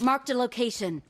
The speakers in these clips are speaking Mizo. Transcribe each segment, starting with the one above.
Marked a location.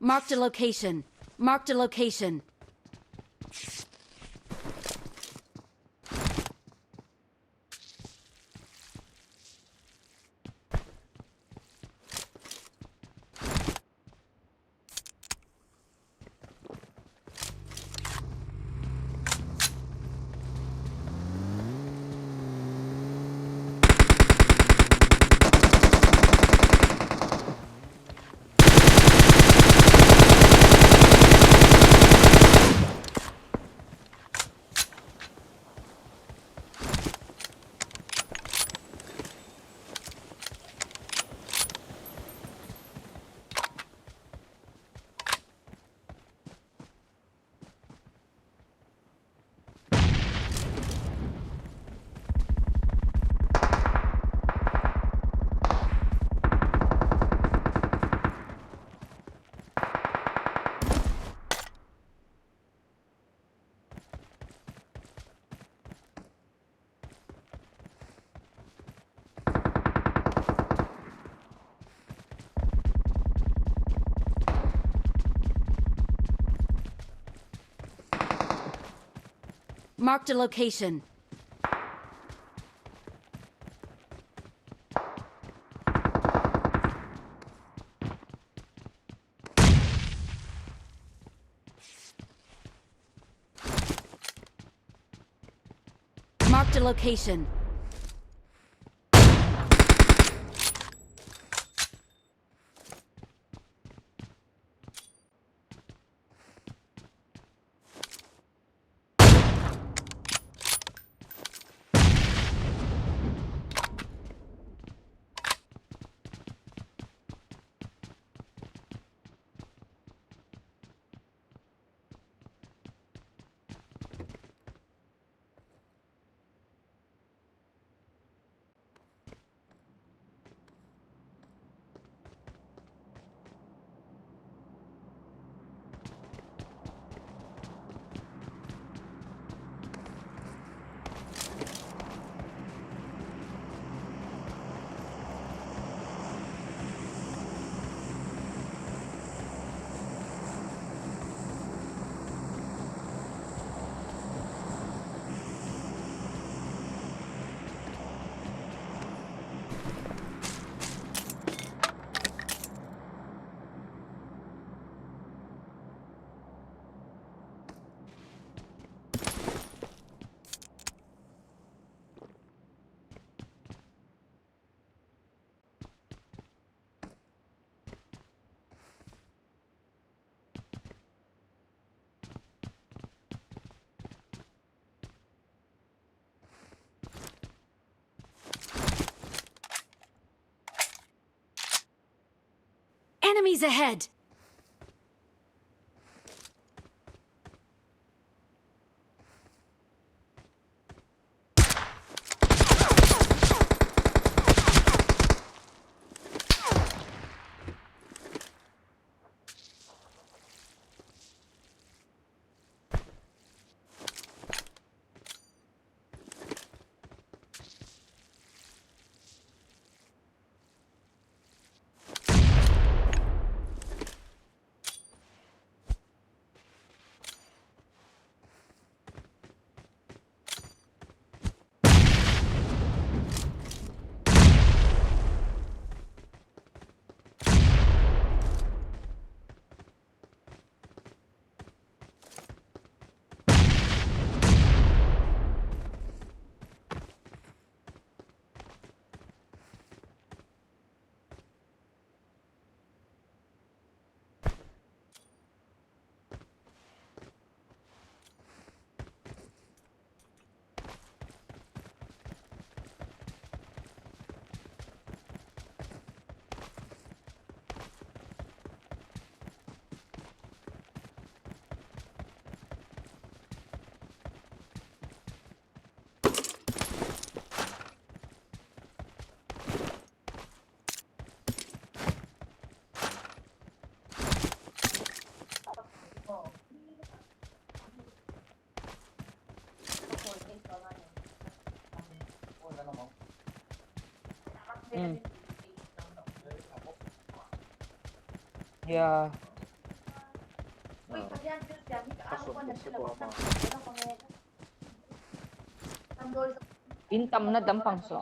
Marked a location. Marked a location. Marked a location. Marked a location. Enemies ahead! Yeah. In tam na dam pang so.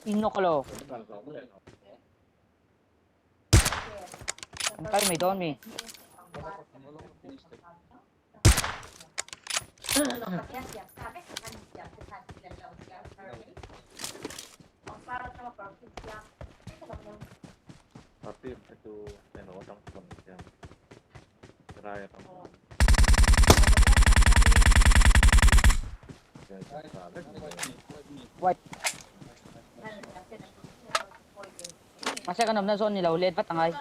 In knock lo. An kal mai dawn mi. White. Mahse kan awmna zawn ni lo let vat angai.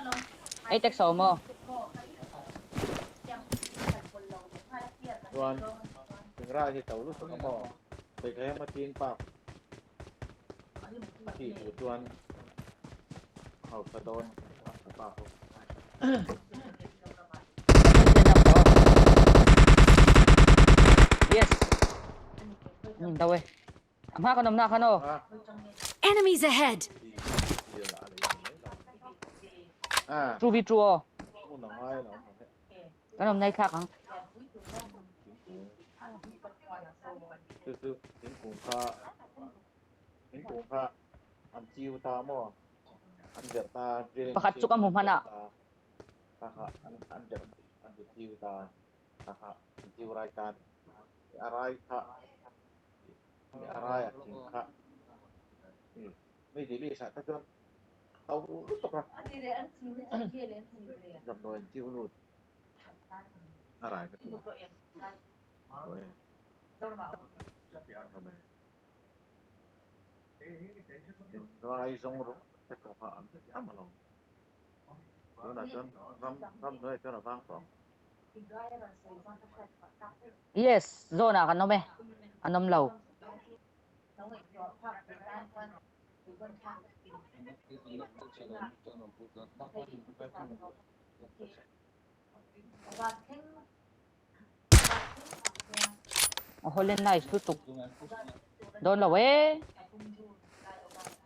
Ei text a awm aw. Chuan Tingra hi to lutuk a maw? Bethlehem a ching pak a tih hmuh chuan hausa dawn a pa pawh. Yes. Min do e. A hma kan awmna khan aw. Enemies ahead! True v true aw. Kan awmna i thlak ang. Pakhat chu ka hmu hman a. Yes, zawn ah kan awm e. An awm lo. A Holland nice lutuk. Dawn lo e.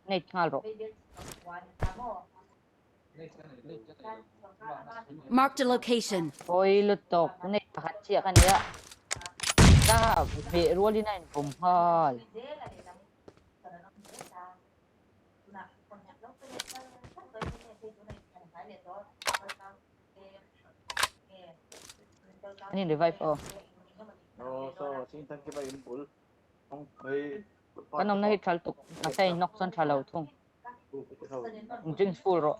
Nei nghal rawh. Marked a location. Pawi lutuk nei pakhat chiah ka nia. Ka hmeh rualin a inpawm nghal. An in revive aw. Kan awmna hi ṭhal tuk nasa in nawk chuan ṭha lo thung. Drinks full rawh.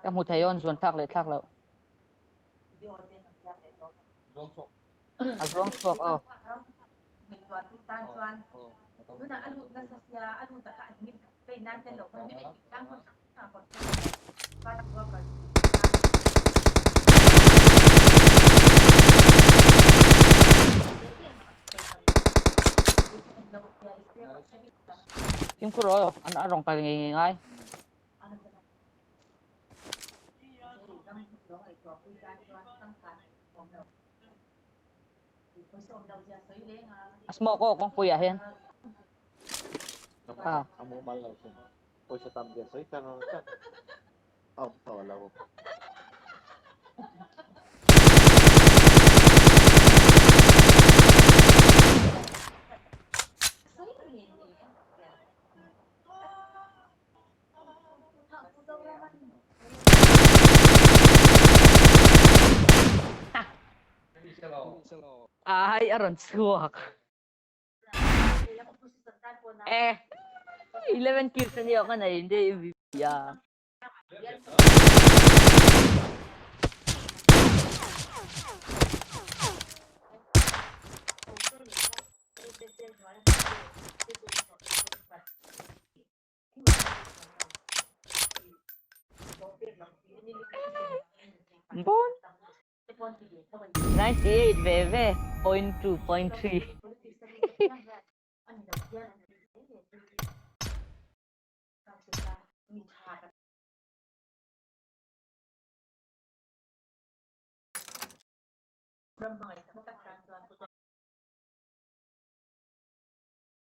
Ka hmu thei awn zuan thlak leh thlak loh. A zuang chhuak aw. Fimkhur rawh aw, an a rawng kal ngei ngei ngai. A smoke aw kawngpui ah hian. Ah. Pawisa tam zia sawi char char a awm tawh lo. Ai a rawn chhuak. Eh, 11 kills a nia ka nei in de MVP a. Bon. 98 ve ve, point 2, point 3.